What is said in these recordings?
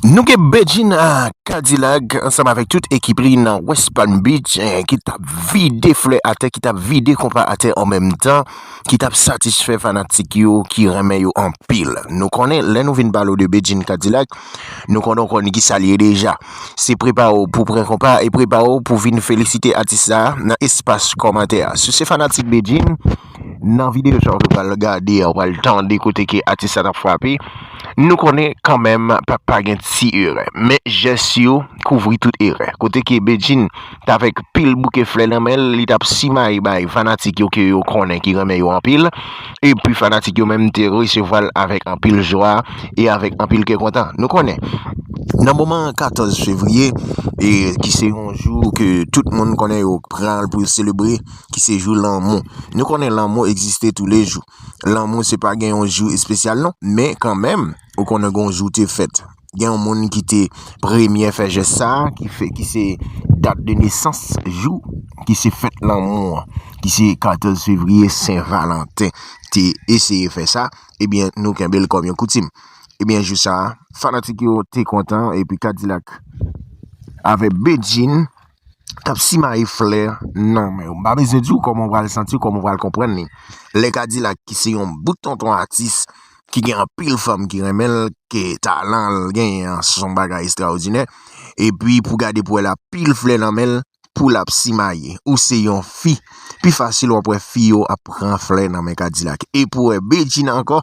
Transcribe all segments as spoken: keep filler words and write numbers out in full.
Nou gen Bedjine Kadilak ansanm avèk tout ekip li nan West Palm Beach, eh, ki t ap vide flè atè, ki t ap vide konpa atè an menm tan, ki t ap satisfè fanatik yo ki renmen yo anpil. Nou konnen, lè nou vin pale w de Bedjine Kadilak, nou konnen w konn kisa l ye deja. Se prepare w pou pran konpa e prepare w pou vin felisite atis sa a nan espas kòmantè a. Si w se fanatik Bedjine, nan videyo sa a w pral gade a, w pral tande kote ke atis sa t ap frape. Nou konnen kanmenm pa, pa gen ti erè, men jès yo kouvri tout erè. Kote ke Bedjine t avèk pil bouke flè nan men l, li t ap simaye bay fanatik yo ke yo konnen ki renmen yo anpil, epi fanatik yo menm te resevwa l avèk anpil jwa e avèk anpil kè kontan. Nou konnen, nan moman katòz fevriye, e ki se yon jou ke tout moun konnen yo pran l pou yo selebre, ki se jou lanmou. Nou konnen lanmou egziste toulejou. Lanmou se pa gen yon jou espesyal non, men kanmenm, ou konnen gen yon jou te fèt. Gen yon moun ki te premye fè jès sa a, ki fè, ki se dat de nesans jou, ki se fèt lanmou an, ki se katòz fevriye, Sen Valanten, te eseye fè sa, ebyen, nou kenbe l kòm yon koutim. Ebyen, jou sa a, fanatik yo te kontan, epi Kadilak avèk Bedjine t ap simaye flè nan men w. M pa bezwen di w kòman w pral santi w, kòman w pral konprann li. Lè Kadilak, ki se yon bout tonton atis, ki gen anpil fanm ki renmen l, ke talan l genyen an, se yon bagay estrawòdinè. Epi pou gade pou wè l ap pil flè nan men l, pou l ap simaye. Ou se yon fi. Pi fasil w ap wè fi yo ap pran flè nan men Kadilak. E pou wè Bedjine ankò,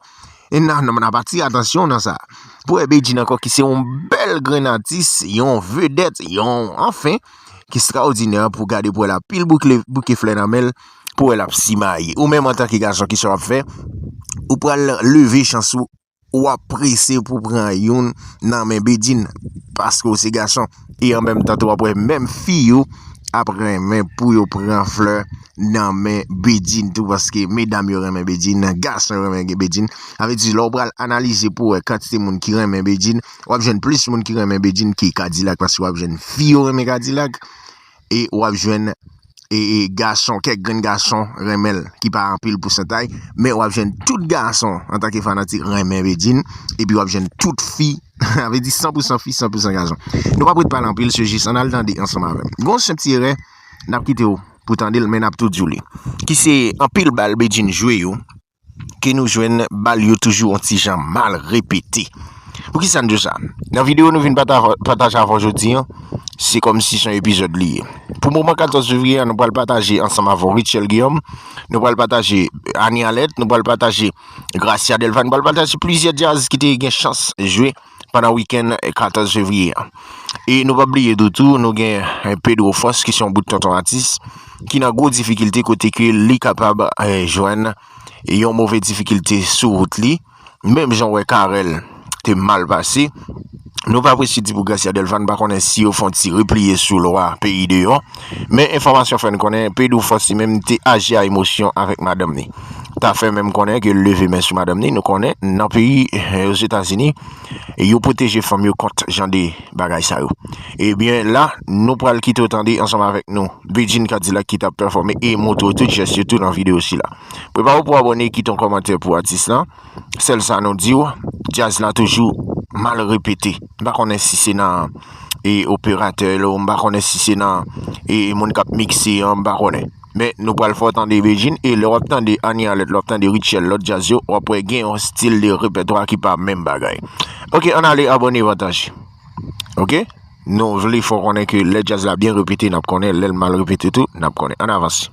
e n a, n a, n ap atire atansyon nan sa. Pou wè Bedjine ankò, ki se yon bèl grenn atis, yon vedèt, yon, anfen, ki estrawòdinè pou gade pou wè l ap pil bouke, bouke flè nan men l, pou wè l ap simaye. Ou menm antanke gason, kisa w ap fè? Ou pral leve chans ou, w ap prese pou pran youn nan men Bedjine, paske w se gason. E an menm tan tou, w ap wè menm fi yo ap renmen pou yo pran flè nan men Bedjine tou, paske medam yo renmen Bedjine, gason yo renmen Bedjine. Sa vle di, lè w pral analize pou w wè kantite moun ki renmen Bedjine, w ap jwenn plis moun ki renmen Bedjine ke Kadilak, paske w ap jwenn fi yo renmen Kadilak, e w ap jwenn, e, e, gason, kèk grenn gason renmen l, ki pa anpil pousantay, men w ap jwenn tout gason, antanke fanatik, renmen Bedjine, epi w ap jwenn tout fi, sa vle di san pou san fi, san pou san gason. Nou p ap ret pale anpil, se jis ann al tande ansanm avè m. Gon senp ti erè, n ap kite w pou tande l, men n ap tou di w li. Ki se anpil bal Bedjine jwe yo, ke nou jwenn bal yo toujou yon ti jan mal repete. Poukisa n di w sa? Nan videyo nou vin pata-, pataje avè w jodi an, se kòmsi se yon epizòd li ye. Pou moman katòz fevriye an, nou pral pataje ansanm avè w Rutshelle Guillaume, nou pral pataje Annie Alerte, nou pral pataje Gracia Delva, nou pral pataje plizyè djaz ki te gen chans jwe pandan wikenn katòz fevriye an. E nou p ap bliye tou, tou, nou gen, eh, Pedro Force, ki se yon bout tonton atis, ki nan gwo difikilte kote ke li kapab, eh, jwenn yon move difikilte sou wout li. Menm jan w wè Carel te mal pase, nou pa prese di pou Gracia Delva, n pa konnen si yo fè yon ti repliye sou lwa peyi deyò. Men enfòmasyon fè n konnen Pedro Force li menm te aji a emosyon avèk madanm ni. Ta fè menm konnen ke l leve men sou madanm ni. Nou konnen nan peyi, eh, Ozetazini, yo pwoteje fanm yo kont jan de bagay sa yo. Ebyen, la, nou pral kite w tande ansanm avèk nou Bedjine Kadilak ki t ap pèfòme e montre w tout jès yo tou nan videyo sila. Prepare w pou abòne, kite yon kòmantè pou atis lan. Sèl sa nou di w, djaz la toujou mal repete. M pa konnen si se nan, e, operatè yo, m pa konnen si se nan, e, moun k ap mikse an, m pa konnen. Men nou pral fè w tande Bedjine, e lè w ap tande Annie Alerte, lè w ap tande Rutshelle, lòt djaz yo, w ap wè gen yon stil de repètwa ki pa menm bagay. Oke, ann ale abòne, pataje. Oke? Nou vle fè w konnen ke lè djaz la byen repete, n ap konnen, lè l mal repete tou, n ap konnen. Ann avanse.